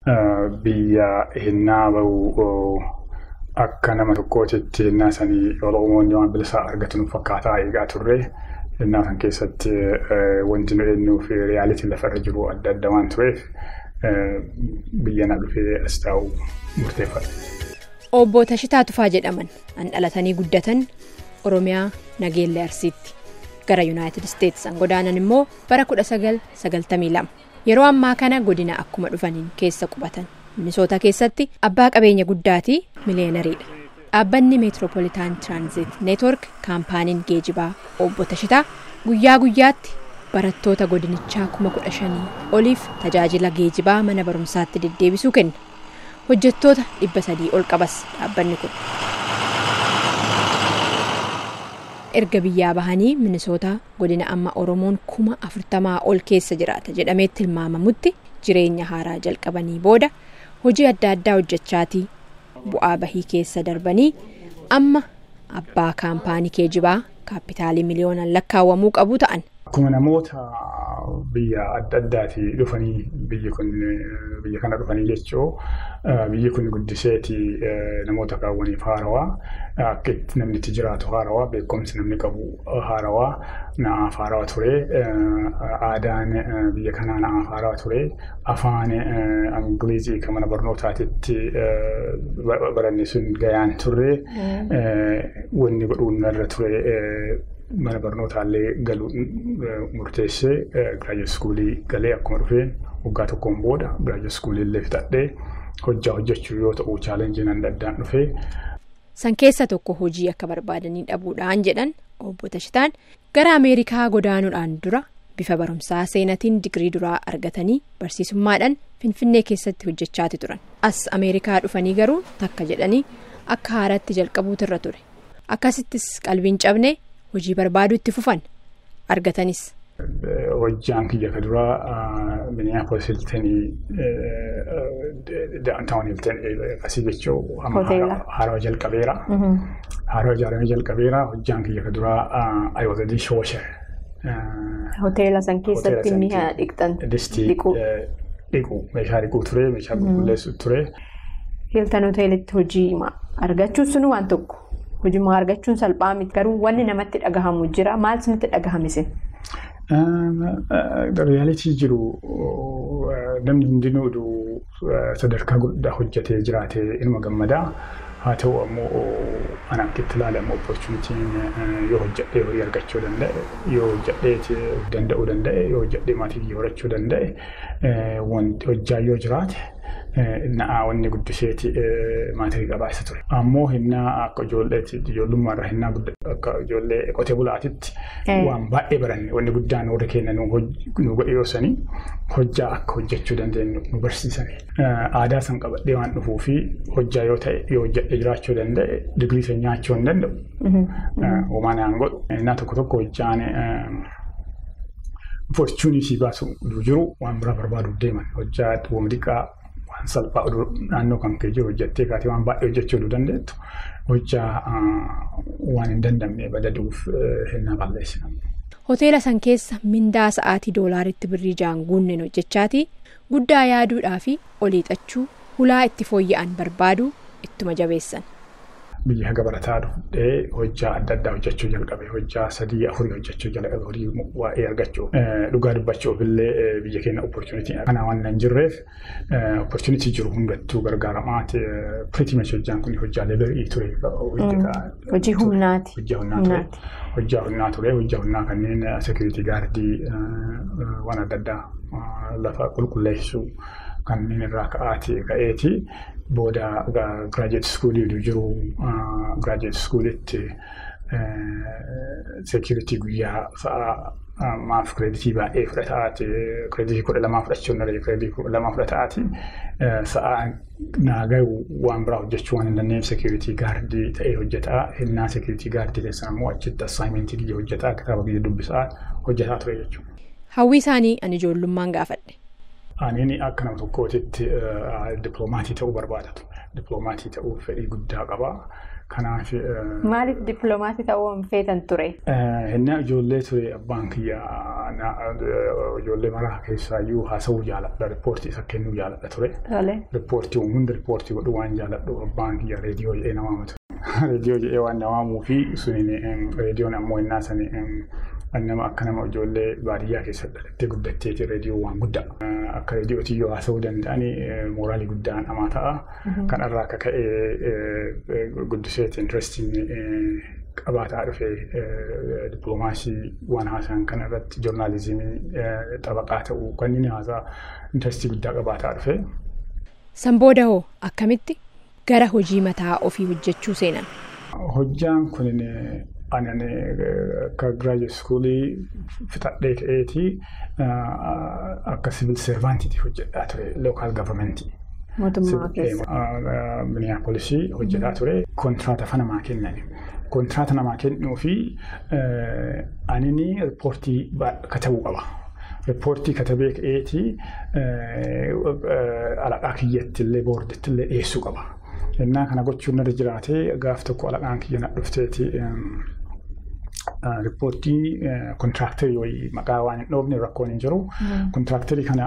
Biyya hinnaa bahu akka nama tokkootitti hinnaa sanii Oromoonni waan bilisaa argatu nu fakkaataa eegaa turre. Hinnaa san keessatti wanti nu eenyuu fi reality lafarra jiru adda adda waan tureef, biyya na dhufee as taa'u murteeffadhe. Obbo Tashitaa Tufaa jedhaman an dhalatanii guddatan Oromiyaa, Nageellee Arsiitti. Gara Yuunaayitid Isteets an godaanan immoo bara 1992. Yeroo ammaa kana godina akkuma dhufaniin keessa qubatan Minisoota keessatti abbaa qabeenya guddaatii miliyeenariidha. Dhaabbanni Metropolitan Transit Network, kaampaaniin geejibaa Obbo Tashitaa, guyyaa guyyaatti barattoota godinichaa 15,000 oliif tajaajila geejibaa mana barumsaatti deddeebisuu kenna. Hojjettoota 300 ol qabas dhaabbanni kun. Erga biyyaa bahanii Minisoota, godina amma Oromoon 40,000 ol keessa jiraata jedhamee tilmaamamutti jireenya haaraa jalqabanii booda, hojii adda addaa hojjechaatii bu'aa bahii keessa darbanii amma abbaa kaampaanii geejibaa kaapitaalii miliyoonaan lakkaawwamuu qabu ta'an. Akkuma namoota biyya adda addaatii dhufanii biyyi kun biyya kana dhufanii jechuu, biyyi kun guddiseeti namoota kaawwaniif haarawaa, akka itti namni itti jiraatu haarawaa, beekumsi namni qabu haarawaa, na'aaf haarawaa ture. Aadaan biyya kanaa na'aaf haarawaa ture. Afaan Ingilizii kan mana barnootaatitti baranne sun gayaan turre. Wanni godhuun narra ture, mana barnootaallee galuu murteessee graduate schoolii galee. Akkuma dhufeen waggaa tokkoon booda graduate schoolii illee fixadhee hojjaa hojjechuu yoo ta'u, challengeiin adda addaan dhufee. San keessa tokko hojii akka barbaadanii dhabuudhaan jedhan Obbo Tashitaan. Gara Ameerikaa godaanuudhaan dura bifa barumsaa seenatiin digirii duraa argatanii barsiisummaadhaan Finfinnee keessatti hojjechaati turan. As Ameerikaa dhufanii garuu takka jedhanii akka haaraatti jalqabuutu irra ture. Akkasittis qalbiin cabne, hojii barbaadu itti fufan, argatanis. Hojjaan kiyya ka duraa Minneapolis Hiltonii, downtown Hilton akkasii jechuu, amma haarawaa jalqabeera. Haarawaa ijaaramee jalqabeera. Hojjaan kiyya ka duraa I was a dishwasher. Hoteela san keessatti mi'a dhiqxan? Distii dhiqu, meeshaa dhiquu ture, meeshaa qulqulleessu ture. Hilton hoteelitti hojii argachuun sun waan tokko. Hojii argachuun salphaa miti, garuu wanni namatti dhagahamu jira. Maal isinitti dhagahame isin? Reality jiru, namni hundinuu sadarkaa guddaa hojjetee jiraatee ilma gammadaa. Haa ta'u ammoo ana akka itti ilaalamu, opportunityn yoo hojjedhee horii argachuu danda'e, yoo hojjedhee danda'uu danda'e, yoo hojjedhee maatii kiyya horachuu danda'e, wanti hojjaa yoo jiraate na'aa, wanni guddiseeti maatii qabaa isa ture. Ammoo hinnaa akka ijoolleetti, ijoollummaa irraa hinnaa akka ijoollee qotee bulaatitti waan baay'ee baranne. Wanni guddaan warri keenya nu godhe yoo sanii hojjaa akka hojjechuu dandeenyu nu barsiisani. Aadaa san qabadhee waan dhufuu fi hojjaa yoo ta'e, yoo hojjedhee jiraachuu danda'e, digirii san nyaachuu hin danda'u. Homaa naan godhu. Innaa tokko tokko hojjaan fortune si baasu jiru waan biraa barbaadu deeman, hojjaa waan xiqqaa, waan salphaa naannoo kan kee jiru hojjettee kaatee waan baay'ee hojjechuu dandeettu, hojjaa waan hin dandamne badaduuf hinnaa balleessina. Hoteela san keessa mindaa sa'aatii doolaaritti birrii 6 guunneen hojjechaatii guddaa yaaduudhaa fi oliixachuu, hulaa itti fooyya'an barbaadu ittuma jabeessan. Biyya haga barataa dhufee hojjaa adda addaa hojjechuu jalqabe. Hojjaa sadii afurii hojjechuu jalqabe, horii waa'ee argachuu. Dhugaa dubbachuuf illee biyya keenya opportunity kanaa waan hin jirreef, opportunity jiru hundattuu gargaaramaati. Pretty much hojjaan kun hojjaa laborii ture. Hojii humnaati. Hojjaa humnaa ture. Hojjaa humnaa ture. Hojjaa humnaa kanneen security guardii, waan adda addaa, lafa qulqulleessuu kanneen irraa ka'aati ka'eeti booda graduate schoolii jiru, graduate schoolitti security guyyaa sa'a maaf creditii baay'ee fudhataati, creditii 12 fudhachuu hin, creditii 12 fudhataati sa'a naa gahu waan biraa hojjechuu waan hin dandeenyeef security guardii ta'ee hojjetaa. Hinnaa security guardii keessan immoo achitti assignmentii kiyya hojjetaa, kitaaba kiyya dubbisaa hojjetaa ture jechuudha. Hawwii isaanii ani ijoollummaan gaafadhe. Ani akka nama tokkootitti dippiloomatii ta'uu barbaadatu. Dippiloomatii ta'uuf fedhii guddaa qaba. Kanaaf. Maaliif dippiloomatii ta'uu hin feetan ture? Innaa ijoollee ture abbaan kiyya ijoollee maraa keessaayyuu haasawuu jaaladha. Riippoortii isa kennuu jaaladha ture. Riippoortii hunda riippoortii godhuu waan jaaladhu abbaan kiyya reediyoo jedhee na waama ture. Reediyoo jedhee waan na waamuu fi suniin reediyoon ammoo innaa sani nama akka nama ijoollee baadiyyaa keessatti dhalattee guddatteeti reediyoo waan guddaa. Akka reediyootii yoo haasawuu danda'ani mooraalii guddaan namaa ta'a. Kanarraa akka ka'e guddiseeti intirestiin qabaataa dhufee dippiloomaasii waan haasa'an kana irratti joornaalizimii xabaqaa ta'uu kanneen haasaa intirestii guddaa qabaataa dhufe. San booda hoo akkamitti gara hojii mataa ofii hojjechuu seenan? Hojjaan kun ani akka graduate schoolii fixadhee ka'eetii akka civil servantiitii hojjedhaa ture local governmentii. Mootummaa keessa. Minneapolisii hojjetaa ture. Kontiraata fa namaa kennani. Kontiraata namaa kennuu fi anini riippoortii katabuu qaba. Riippoortii katabee ka'eetii alaqaa kiyyatti illee boorditti illee dhiyeessuu qaba. Innaa kana gochuun irra jiraatee gaaf tokko alaqaan kiyya na dhufteeti riippoortii kontiraaktarii wayii maqaa waan hin dhoofne rakkoon hin jiru. Kontiraaktarii kana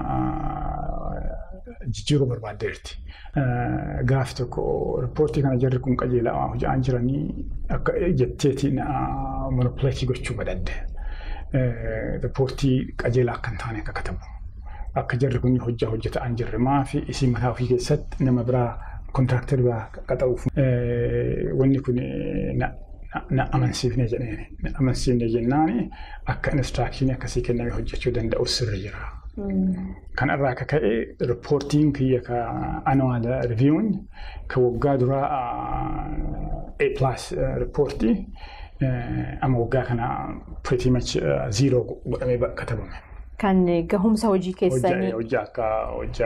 jijjiiruu barbaaddeerti. Gaaf tokko riippoortii kana jarri kun qajeelaa hojjaan jiranii akka jetteetiin monopileetii gochuu badadde. Riippoortii qajeelaa akka hin taane akka katabu. Akka jarri kun hojjaa hojjetaa hin jirre maafi isii mataa ofii keessatti nama biraa kontiraaktarii biraa qaxaruuf wanni kun na amansiifne jedheen. Na amansiifne jennaani akka inistiraakshini akkasii kenname hojjechuu danda'u sirri jira. Kanarraa akka ka'e riippoortiin kiyya ka annual review'n ka waggaa duraa A plus riippoortii amma waggaa kana pretty much zero godhamee katabame. Kan gahumsa hojii keessanii. Hojii akka hojii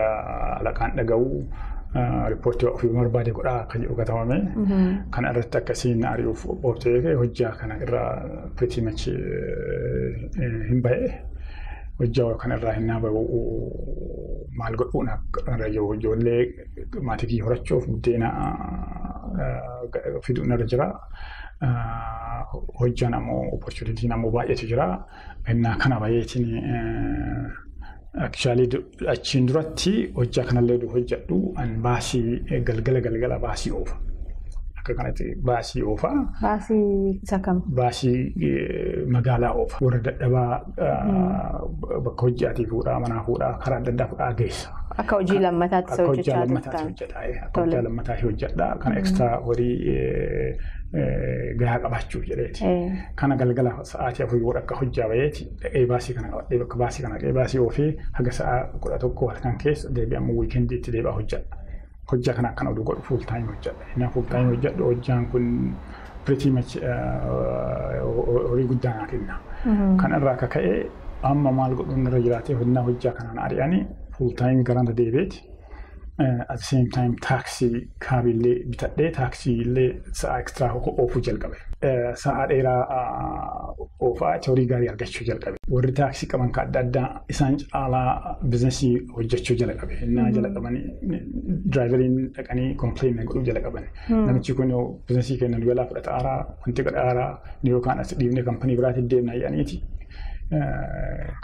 alaqaan dhaga'uu riippoortii ofii barbaade godhaa akka jedhu katabame. Kana irratti akkasiin ari'uuf qophoofte hojii kana irraa pretty much hin ba'e. Hojii kana irraa hin bahu maal godhuun irra jiru ijoollee maatii kiyya horachuuf buddeena fiduun irra jira. Hojjaan ammoo opportunitiin ammoo baay'eetu jira. Innaa kana baay'eetiin actually achiin duratti hojjaa kanallee hojjedhu an baasii galgala galgala baasii oofa. Akka kanatti baasii oofa. Baasii isa kam? Baasii magaalaa oofa. Warra dadhabaa bakka hojjaatii fuudhaa manaa fuudhaa karaa adda addaa fuudhaa geessa. Akka hojii lammataatti isa hojjechaa turtan. Akka hojii lammataatti hojjedha. Kana extra horii gahaa qabaachuuf jedheeti. Kana galgala sa'aatii 4 booda akka hojjaa baheeti dhaqee baasii kana qabadhee bakka baasii kana dhaqee baasii oofee haga sa'a 11 halkan keessa deebi'ee ammoo weekendii itti deebi'aa hojjedha. Hojjaa kana akkana oduu godhu full time hojjedha. Innaa full time hojjedhu hojjaan kun pretty much horii guddaa naa kenna. Kanarraa akka ka'e amma maal godhuun irra jiraatee hojjaa hojjaa kanaan ari'anii full time garanta deebi'eeti. At the same time taaksii kaabillee bitadhee taaksii illee sa'a extra oofuu jalqabe. Sa'a dheeraa oofaa horii gaarii argachuu jalqabe. Warri taaksii qaban kan adda addaa isaan caalaa bizinesii hojjechuu jalqabe. Innaa jalqabanii diraayiveriin dhaqanii complain godhuu jalqaban. Namichi kun bizinesii keenya nu jalaa fudhata aaraa wanti godha yookaan as dhiibnee kampanii biraatti deemna jedhaniiti.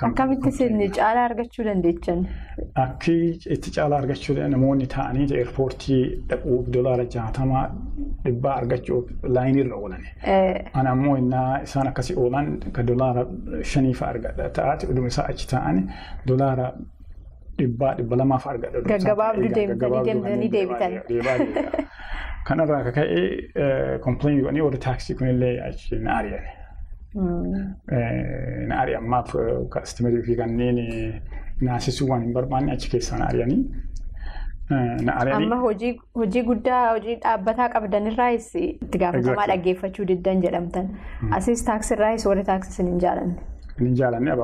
Akkamitti isin caalaa argachuu dandeechan? Akki itti caalaa argachuu namoonni taa'anii eerpoortii dhaquuf $60 dhibbaa argachuuf laayinii irra oolan. Ana ammoo innaa isaan akkasii oolan ka $5 fa'a argadha ta'aati oduma isaa achi taa'anii $100 200 fa'a argadha. Gaggabaabduu deemtanii deebitan. Kanarraa akka ka'e complain godhanii warri taaksii kunillee achi na ari'an. Na ari'an maaf kastimerii fi kanneen naasisuu waan hin barbaanne achi keessaa na ari'anii. Amma hojii guddaa hojii dhaabbataa qabdanirraayis itti gaafatamaa dhaggeeffachuu diddan jedhamtan. Asis taaksirraayis warri taaksii isin hin jaalanne. Hin jaalanne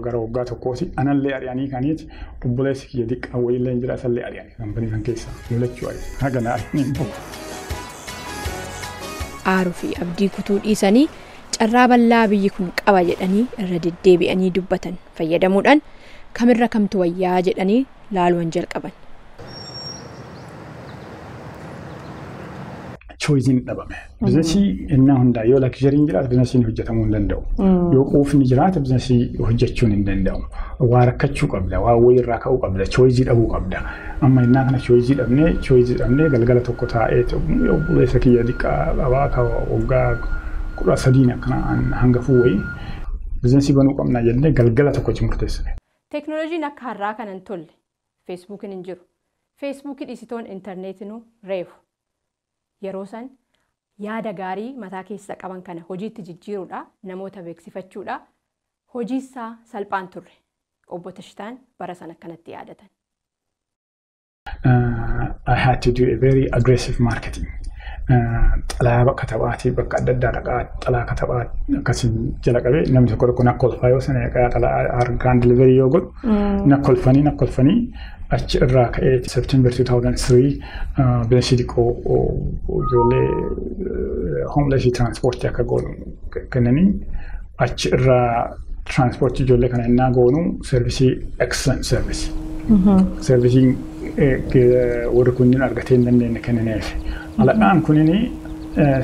gara waggaa tokkooti. Anallee ari'anii kaniiti obboleessi kiyya xiqqaa wayiillee hin jira isallee ari'anii kampanii kan keessaa lolachuu ari'anii haga na ari'anii hin bahu. Aaruu fi abdii kutuu dhiisanii carraa bal'aa biyyi kun qaba jedhanii irra deddeebi'anii dubbatan fayyadamuudhaan kamirra kamtu wayyaa jedhanii laaluun jalqaban. Choiceiin dhabame. Businessii innaa hundaa yoo luxuryiin jiraate businessiin hojjetamuu hin danda'u. Yoo quufni jiraate businessii hojjechuun hin danda'u. Waa rakkachuu qabda, waa wayirraa ka'uu qabda, choiceii dhabuu qabda. Amma innaa kana choiceii dhabnee galgala tokko taa'ee obboleessa kiyya xiqqaa qabaa ka waggaa 13 akkana hangafuu wayii businessii banuu qabnaa jennee galgala tokko achi murteessine. Teeknooloojiin akka har'aa kana hin tolle. Feesbuukiin hin jiru. Feesbuukii dhiisitoon intarneetinuu reefu. Yeroo san yaada gaarii mataa keessa qaban kana hojiitti jijjiiruudha, namoota beeksifachuudha. Hojiisaa salphaan turre. Obbo Tashitaan bara sana akkanatti yaadatan. I had to do a very aggressive marketing. Xalayaa bakka taphaatii bakka adda addaa dhaqaa xalaa katabaa akkasiin jala qabee namni tokko tokko na kolfaa yoo sana xalaa harkaan delivery yoo godhu na kolfanii achi irraa ka'ee September 2003 businessii xiqqoo ijoollee homeless transportii akka goonu kennanii achi irraa transportii ijoollee kana innaa goonu serviceii, excellent service. Serviceiin warri kunniin argatee hin dandeenye kennineef. Alaqaan kunniin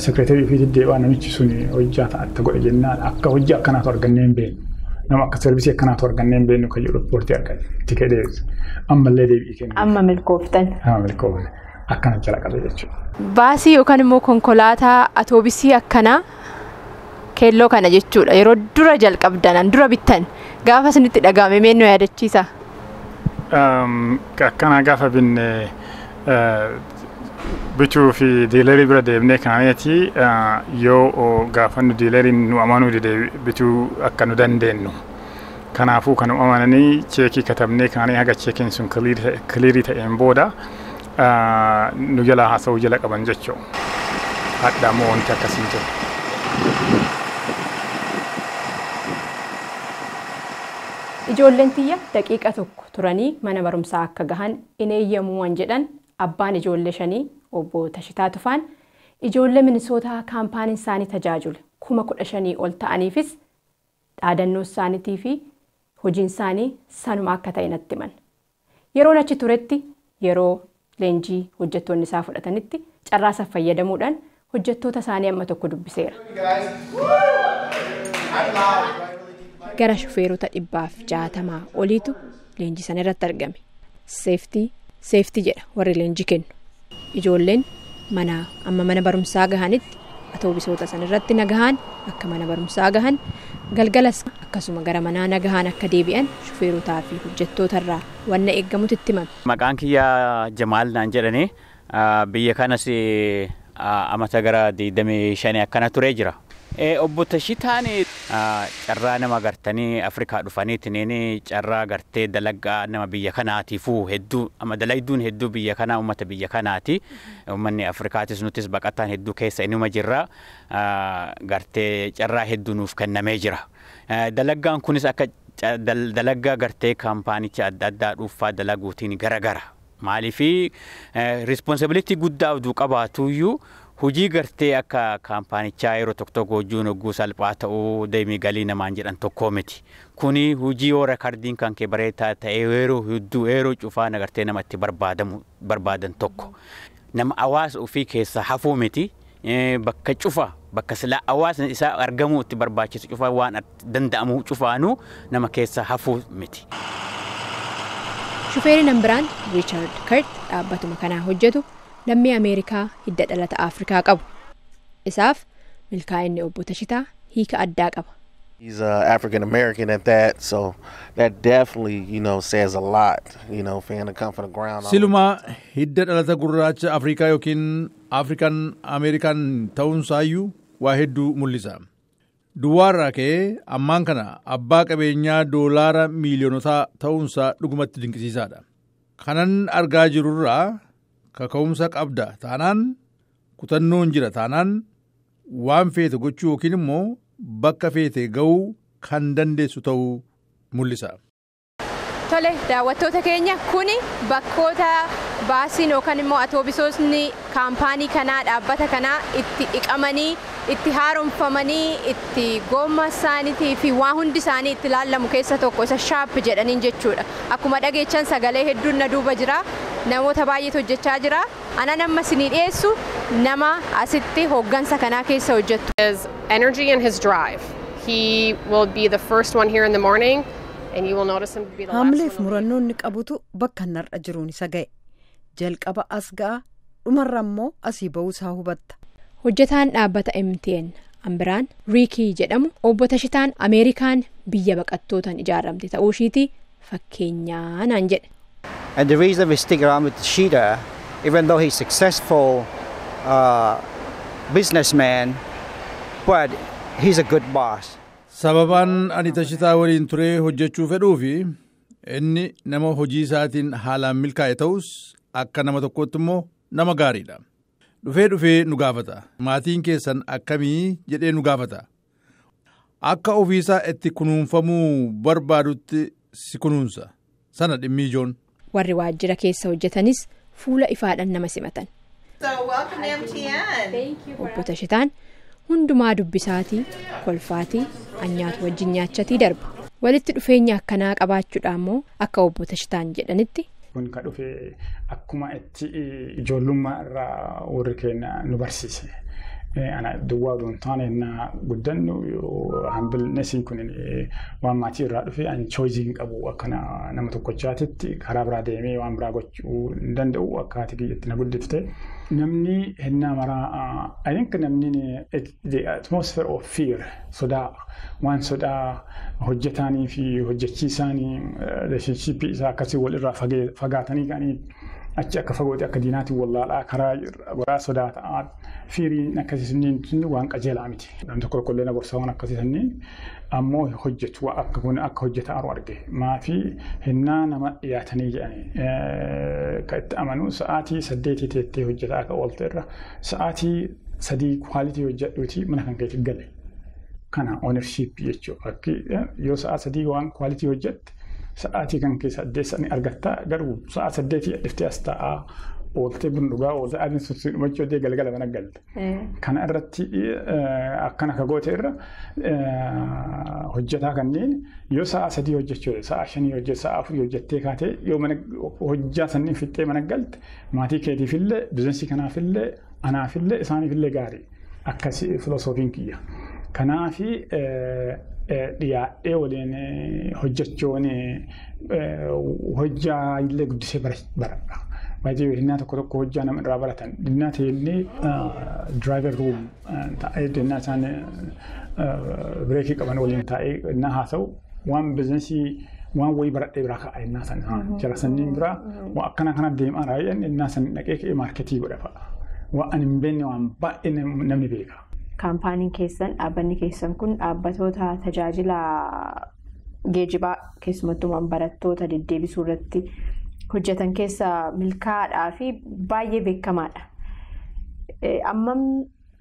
secretary fi deddeebi'aa namichi sun hojjaa ta'atta godhe jennaan akka hojii akkanaatu argannee hin beeknu. Nama akka serviceii akkanaatu argannee hin beeknu kan jedhu reportii argate. Itti deebisu. Ammallee deebi'ii kennu. Amma milkooftan. Amma milkoofne. Akkana jala qabe jechuudha. Baasii yookaan immoo konkolaataa atoobisii akkanaa keelloo kana jechuudha. Yeroo dura jalqabdan, dura bittan, gaafa isinitti dhaga'ame mee nu yaadachiisa? Akkana gaafa binne bituu fi dealerii bira deemnee kaaneeti yoo gaafa nu dealeriin nu amanuu dide bituu akka nu dandeenyu. Kanaafuu kan nu amananii checkii katabnee kaanee haga checkiin sun clearii ta'een booda nu jalaa haasa'uu jala qaban jechuudha. Hadha immoo wanti akkasii jiru. Ijoolleen tiyya daqiiqa tokko turanii mana barumsaa akka gahan in eeyyamuu waan jedhan abbaan ijoollee shanii obbo Tashitaa Tufaan ijoollee Minisootaa kaampaaniin isaanii tajaajilu 15,000 ol ta'aniifis dhaadannoo isaaniitii fi hojiin isaanii sanuma akka ta'e natti himan. Yeroon achi turetti yeroo leenjii hojjettoonni isaa fudhatanitti carraa fayyadamuudhaan hojjettoota isaanii amma tokko dubbiseera. Gara shufeerota 160 oliitu leenjii sana irratti argame. Safety, safety jedha warri leenjii kennu. Ijoolleen mana amma mana barumsaa gahanitti atoobisoota sana irratti nagahaan akka mana barumsaa gahan, galgalas akkasuma gara manaa nagahaan akka deebi'an shufeerotaa fi hojjettoota irraa wanna eeggamutu itti himame. Maqaan kiyya Jamaal naan jedhani, biyya kanas amata gara 25 akkana turee jira. Obbo Tashitaan carraa nama gartanii Afrikaa dhufaniitiin carraa gartee dalagaa nama biyya kanaatiifuu hedduu amma dalagduun hedduu biyya kanaa uummata biyya kanaati. Uummanni Afrikaatis nutis baqataan hedduu keessa inuma jirra, gartee carraa hedduu nuuf kennamee jira. Dalaggaan kunis akka dalaggaa gartee kaampaanicha adda addaa dhuunfaa dalaguutiin garagara. Maaliifi responsibility guddaa oduu qabaatuyyuu hojii gartee akka kaampaanichaa yeroo tokko tokko hojiin hogguu salphaa ta'uu deemii galii namaan jedhan tokko miti. Kuni hojii yoo recordiin kan kee bareedaa ta'e yeroo hedduu yeroo cufaa agartee namatti barbaadamu barbaadan tokko. Nama hawaasa ofii keessa hafuu miti. Bakka cufa bakka silaa hawaasni isaa argamuu itti barbaachisu cufa waan danda'amu cufaanuu nama keessa hafuu miti. Shufeerri nan biraan Riichaard Kurt dhaabbatuma kanaa hojjetu lammii Ameerikaa hidda dhalata Afrikaa qabu. Isaaf milkaa'inni obbo Tashitaa hiika addaa qaba. He's African American at that, so that definitely says a lot for him to come from the ground. Silumaa hidda dhalata gurraacha Afrikaa yookiin African American ta'uunsaayyuu waa hedduu mul'isa. Duwwaarraa ka'ee ammaan kana abbaa qabeenyaa doolaara miiliyonotaa ta'uunsaa dhugumatti dinqisiisaadha. Kanan argaa jirurraa kaka'umsa qabda taanaan, kutannoon jira taanaan, waan feete gochuu yookiin immoo bakka feete ga'uu kan dandeessu ta'uu mul'isa. Tole, daawwattoota keenya, kuni bakkoota baasiin yookaan immoo atoobisoonni kaampaanii kanaa, dhaabbata kanaa itti dhiqamanii, itti haaromfamanii, itti goomma isaaniitii fi waan hundi isaanii itti laallamu keessa tokko isa shop jedhaniin jechuudha. Akkuma dhageechan sagalee hedduun na duuba jira. Namoota baay'eetu hojjechaa jira. Anan amma isinii dhiyeessu nama asitti hooggansa kanaa keessa hojjettu. His energy and his drive. He will be the first one here in the morning and you will notice him be the last one. Haamileef murannoon inni qabutu bakka har'a jiruun isa ga'e. Jalqaba as ga'a, dhumarra immoo asii ba'uu isaa hubatta. Hojjetaan dhaabbata MTN Ambiraan Riikii jedhamu obbo Tashitaan Ameerikaan biyya baqattootaan ijaaramte ta'uu ishiiti fakkeenyaa naan jedhe. And the reason we stick around with Tashita, even though he's successful businessman, but he's a good boss. Sababaan ani Tashitaa waliin turee hojjechuu fedhuu fi inni nama hojii isaatiin haalaan milkaa'e ta'us, akka nama tokkootti immoo nama gaariidha. Dhufee dhufee nu gaafata. "Maatiin keessan akkamii?" jedhee nu gaafata. Akka ofiisaa itti kunuunfamuu barbaadutti si kunuunsa. Sana dhimmi ijoon. Warri waajjira keessa hojjetanis fuula ifaadhaan nama simatan. So welcome to MTN. Obbo Tashitaan hundumaa dubbisaatii, kolfaatii, anyaatu wajjin nyaachatii darba. Walitti dhufeenya akkanaa qabaachuudhaan immoo akka obbo Tashitaan jedhanitti, Kun kan dhufe akkuma itti ijoollummaa irraa warri keenya nu barsiise. Ana duwwaa odoo hin taane, na guddannu humblenessiin kun waan maatii irraa dhufe. Ani choice hin qabu, akka nama tokkochaatitti karaa biraa deemee waan biraa gochuu hin danda'u, akka haati kiyyatti na guddifte. Namni hennaa maraa, I think, namni the atmosphere of fear, sodaa, waan sodaa hojjetaanii fi hojjechiisaanii relationship isaa akkasii wal irraa fagaatanii ka'anii achi akka fagooti akka diinaatiin wallaalaa karaa biraa sodaa ta'aa feariin akkasii sunniin waan qajeelaa miti. Namni tokko tokko illee na gorsaa, waan akkasii sanniin ammoo hojjetu akka kun akka hojjetaa aru arge. Maafi hinnaa nama dhiyaatanii jedhanii kan itti amanu, sa'aatii 8 teettee hojjetaa akka oolte irra sa'aatii 3 quality hojjedhuuti mana kan keetti gale. Kana ownership jechuudha. Yoo sa'a 3 waan quality hojjette, sa'aatii kan keessa 8 ni argatta. Garuu sa'a 8 dhiftee as taa'aa ooltee, buna dhugaa ooltee, adiin sun dhumachuu dee galgala mana galte. Kana irratti akkana ka goote irra hojjetaa kanneen yoo sa'a 3 hojjechuu, sa'a 5 hojjette, sa'a 4 hojjettee kaatee, yoo mana hojjaa sanniin fixxee mana galte, maatii keetiifillee, businessii kanaafillee, anaafillee, isaaniifillee gaarii. Akkasii filoosoofiin kiyya. Kanaafi dhiyaadhee waliin hojjechuun hojjaa illee guddisee baradha. Baay'ee hinnaa tokko tokko hojjaa nama irraa baratan. Hinnaa ta'ellee driver room taa'ee, hinnaa isaan breakii qaban waliin taa'ee hinnaa haasa'u, waan businessii waan wayii baradhee biraa ka'a hinnaa sana. Jara sanniin biraa waan akkana kana deemaa raayyan hinnaa san dhaqee ka'ee marketii godha fa'a. Waan ani hin beekne waan baay'ee namni beeka. Kaampaaniin keessan, dhaabbanni keessan kun dhaabbatoota tajaajila geejjibaa, keessumattuu barattoota deddeebisuu irratti hojjetan keessa milkaa'aadhaa fi baay'ee beekamaadha. Ammam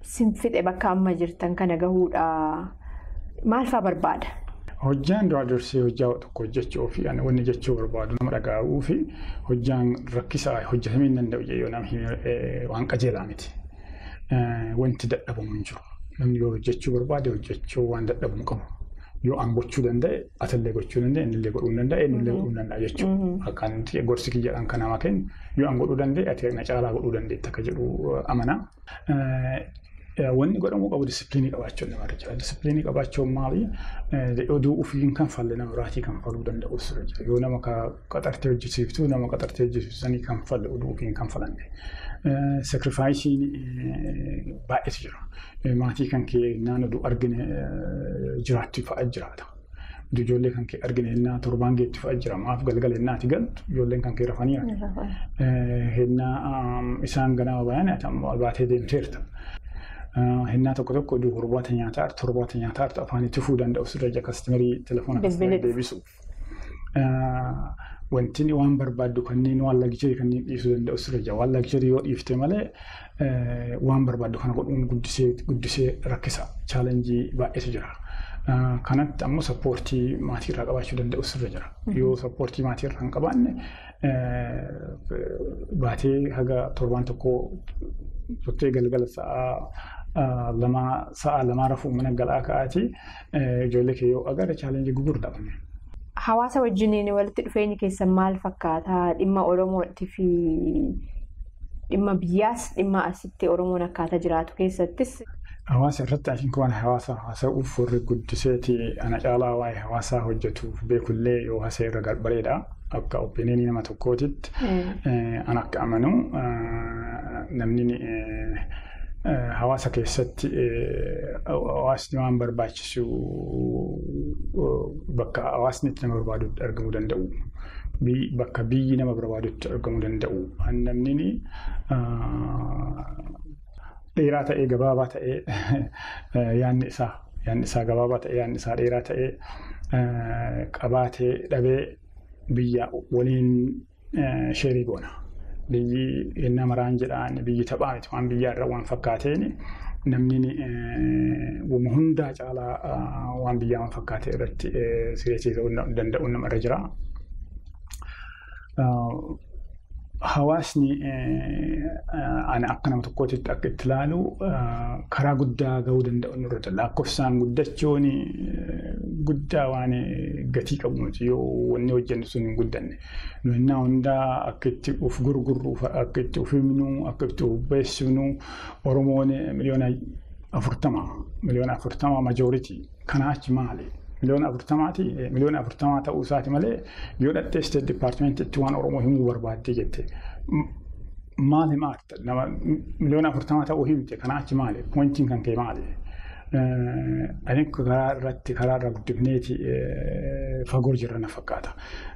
sin fixe bakka amma jirtan kana gahuudha? Maal fa'aa barbaada? Hojjaan duraa dursee hojjaa tokko hojjechuu fi wanni jechuu barbaadu nama dhaga'uu fi hojjaan rakkisaa hojjetamee hin danda'u yoo nama waan qajeelaa miti. Wanti dadhabamu hin jiru. Namni yoo hojjechuu barbaade hojjechuu waan dadhabu hin qabu. Yoo an gochuu danda'e, atillee gochuu danda'e, innillee godhuu danda'e, innillee godhuu danda'a jechuudha. Akkaan gorsi kiyyaadhaan kan nama kennu, yoo an godhuu danda'e, ati na caalaa godhuu dandeetta akka jedhu amana. Wanni godhamuu qabu disciplinii qabaachuun namarra jira. Disciplinii qabaachuun maali? Oduu ofii hin kanfalle nama biraatii kanfaluu danda'u sirra jira. Yoo nama qaxartee hojjisiiftu, nama qaxartee hojjisiiftu kanfalle oduu ofii hin kanfalanne. Sacrificeiin baay'eetu jira. Maatii kan kee naan oduu argine jiraattu fa'a jiraata. Ijoollee kan kee argine innaa torbaan geettu fa'a jira. Maaf galgala innaati galtu ijoolleen kan kee rafanii. Hinnaa isaan ganama bayan ati ammoo baatee deemteerta. Hinnaa tokko tokko oduu horbaata nyaataa torbaata nyaataa afaanii tufuu danda'u sirra jira, customerii telefoona customerii deebisuuf. Wanti waan barbaaddu kanneen waan luxury kanneen dhiisuu danda'u sirra jira. Waan luxury yoo dhiifte malee waan barbaaddu kana godhuun guddisee guddisee rakkisa. Challengeii baay'eetu jira. Kanatti ammoo supportii maatii irraa qabaachuu danda'u sirra jira. Yoo supportii maatii irraa hin qabaanne, baatee haga torbaan tokko turtee galgala sa'a 2 rafuu mana galaa ka'aati ijoollee kee yoo agarre challengeii gugurdaa. Hawaasa wajjiniin walitti dhufeenyi keessan maal fakkaata? Dhimma Oromootii fi dhimma biyyaas dhimma asitti Oromoon akkaataa jiraatu keessattis. Hawaasa irratti ashiin waan hawaasa haasa'uuf warri guddiseeti ana caalaa waa'ee hawaasaa hojjetuuf beekullee yoo haasa'e irra garbareedha. Akka opinion nama tokkootitti an akka amanu namni hawaasa keessatti hawaasni waan barbaachisu bakka hawaasni itti nama barbaadutti argamuu danda'u. Bakka biyyi nama barbaadutti argamuu danda'u. Namni dheeraa ta'ee gabaabaa ta'ee yaanni isaa gabaabaa ta'ee yaanni isaa dheeraa ta'ee qabaatee dhabee biyya waliin sheerii goona. Biyyi inni maraan jedhaan biyyi taphaa miti waan biyyaa irra waan fakkaateen namni uuma hundaa caalaa waan biyyaa waan fakkaate irratti sireessee ta'uu danda'u nama irra jira. Hawaasni ana akka nama tokkootitti akka itti ilaalu karaa guddaa gahuu danda'u nurra jira. Lakkoofsaan guddachuun guddaa waan gatii qabu miti yoo wanni hojjennu sun hin guddanne. Nuyi hundaa akka itti of gurgurru, akka itti of himnu, akka itti of beeksifnu Oromoon 40 miliyoona 40 majority kanaa achi maali? 40 miliyoona 40 ta'uu isaati malee yoo dhattee State Departmentitti waan Oromoo himuu barbaaddee jette maal himaarta? Nama 40 miliyoona ta'uu himte kanaa achi maali? Pointiin kan kee maali? Ani karaa irratti karaa irra guddifneeti fagoo jirra na fakkaata.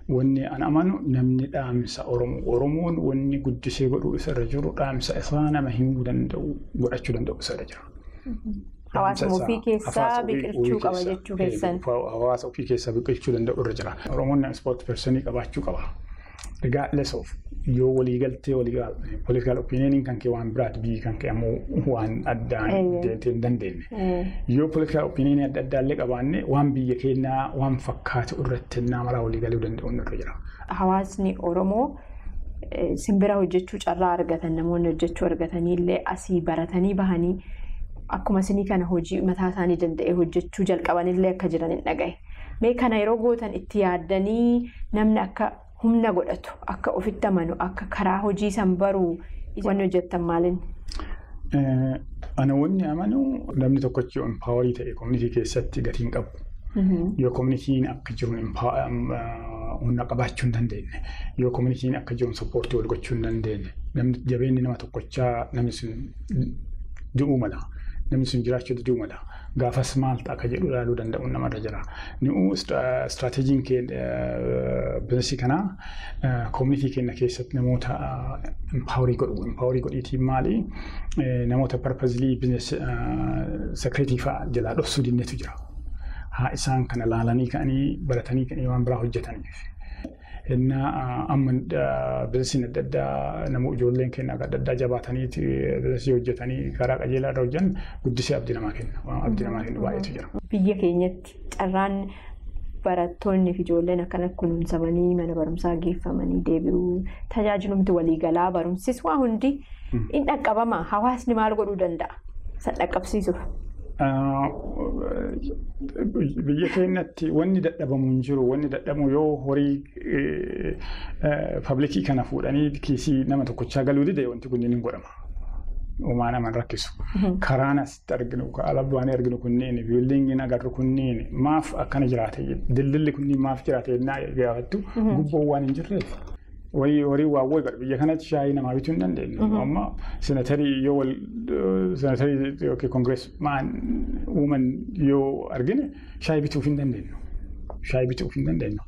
Wanni an amanu namni dhaamsa Oromoo Oromoon wanni guddisee godhuu isarra jiru dhaamsa isaa nama himuu danda'u godhachuu danda'u isarra jira. Hawaasa ofii keessaa biqilchuu qaba jechuu keessan. Hawaasa ofii keessaa biqilchuu danda'u irra jira. Oromoon nama ispoortii personii qabaachuu qaba. Regardless of yoo waliigaltee political opinion kan kee waan biraati biyyi kan kee ammoo waan addaan deemtee hin dandeenye. Yoo political opinion adda addaa illee qabaanne waan biyya keenyaa waan fakkaatu irratti maraa waliigaluu danda'u irra jira. Hawaasni Oromoo simbira hojjechuu carraa argatan namoonni hojjechuu argatanii illee asii baratanii bahanii akkuma isinii kana hojii mataa isaanii danda'ee hojjechuu jalqabanillee akka jiran hin dhagaye. Mee kana yeroo gootan itti yaaddanii namni akka humna godhatu, akka ofitti amanu, akka karaa hojii san baruu wanni hojjettan maaliin? Ana wanni amanu namni tokkochi yoo empowerii ta'e community keessatti gatii hin qabu. Yoo communityin akka jiruun humna qabaachuu hin dandeenye, yoo communityin akka jiruun supportii wal gochuu hin dandeenye, namni jabeenyi nama tokkochaa namni sun du'uu mala. Namni sun jiraachuu diduu mala. Gaafas maal ta'a akka jedhu ilaaluu danda'u namarra jira. Ni'uu istiraateejiin biizinasii kanaa community keenya keessatti namoota empowerii godhu. Empowerii godhiitiin maali? Namoota purposely business secretii fa'aa jalaa dhoksuu dinnetu jira. Haa isaan kana laalanii ka'anii baratanii ka'anii waan biraa hojjetaniif. Innaa amma biizinasiin adda addaa nama ijoolleen keenya adda addaa jabaatanii biizinasii hojjetanii karaa qajeelaa irra hojjan guddisee abdii namaa kenna. Waan abdii namaa kennu baay'eetu jira. Biyya keenyatti carraan barattoonni fi ijoolleen akkana kunuunsamanii mana barumsaa geeffamanii deebi'uu tajaajilumti waliigalaa barumsis waa hundi in dhaqqabama. Hawaasni maal godhuu danda'a? San dhaqqabsiisuuf. Biyya keenyatti wanni dadhabamu hin jiru. Wanni dadhabu yoo horii publicii kana fuudhanii kiisii nama tokkochaa galuu dide wanti kunniin hin godhama. Uumaa nama hin rakkisu. Karaan asitti arginu, alaabaan arginu kunniin, buildingiin agarru kunniin maaf akkana jiraate, dildilli kunniin maaf jiraate jennaa gaafattu gubboon waan hin jirreef. Horii waa wayii godha. Biyya kanatti shaayii namaa bituu hin dandeenyu. Amma senatarii yoo wal senatarii yookiin congressman woman yoo argine shaayii bituuf hin dandeenyu. Shaayii bituuf hin dandeenyu.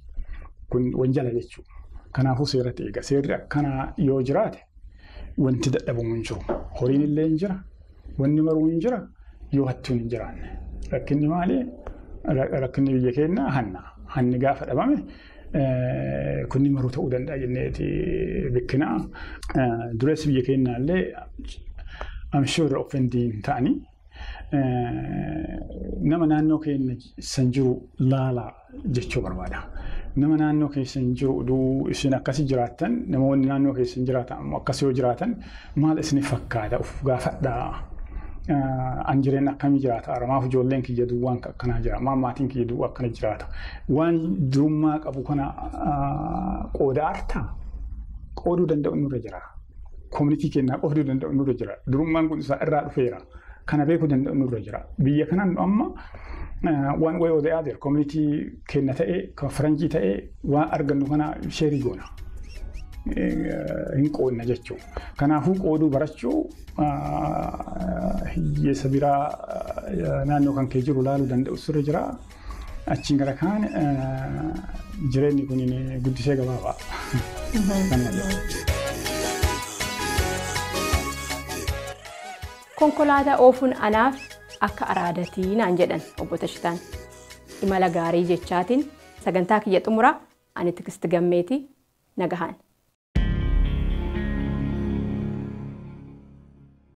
Kun wanjala jechuudha. Kanaafuu seeratti eega. Seerri akkanaa yoo jiraate wanti dadhabamu hin jiru. Horiin illee hin jira. Wanni maruu hin jira. Yoo hattuun hin jiraanne. Rakkinni maali? Rakkinni biyya keenyaa hanna. Hanni gaafa dhabame kunni maruu ta'uu danda'a jenneeti beekna. Dureessi biyya keenyaa illee I'm sure offendii hin ta'anii nama naannoo keenya san jiru laalaa jechuu barbaada. Nama naannoo keessan jiru oduu isin akkasii jiraattan namoonni naannoo keessan jiraatan ammoo akkas yoo jiraatan maal isiniif fakkaata of gaafadhaa. An jireenya akkamii jiraata? Maaf ijoolleen kiyya duwwaan akkanaa jira? Maaf maatiin kiyya duwwaa akkana jiraata? Waan durummaa qabu kana qooda artaa? Qooduu danda'u nurra jira. Community keenyaa qooduu danda'u nurra jira. Durummaan kun isaa irraa dhufeera. Kana beekuu danda'u nurra jira. Biyya kanaan amma waan way or the other community keenya ta'ee, kan faranjii ta'ee, waan argannu kana share goona. Hin qoodna jechuudha. Kanaafuu qooduu barachuu, hiyyeessa biraa naannoo kan kee jiru laaluu danda'u sirra jira. Achiin gara kaan jireenyi kun guddisee gabaabaa. Konkolaataa oofuun anaaf akka araadatii naan jedhan obbo Tashitaan. Imala gaarii jechaatiin sagantaa kiyya xumuraa, ani Tigisti Gammeetii, nagahaan.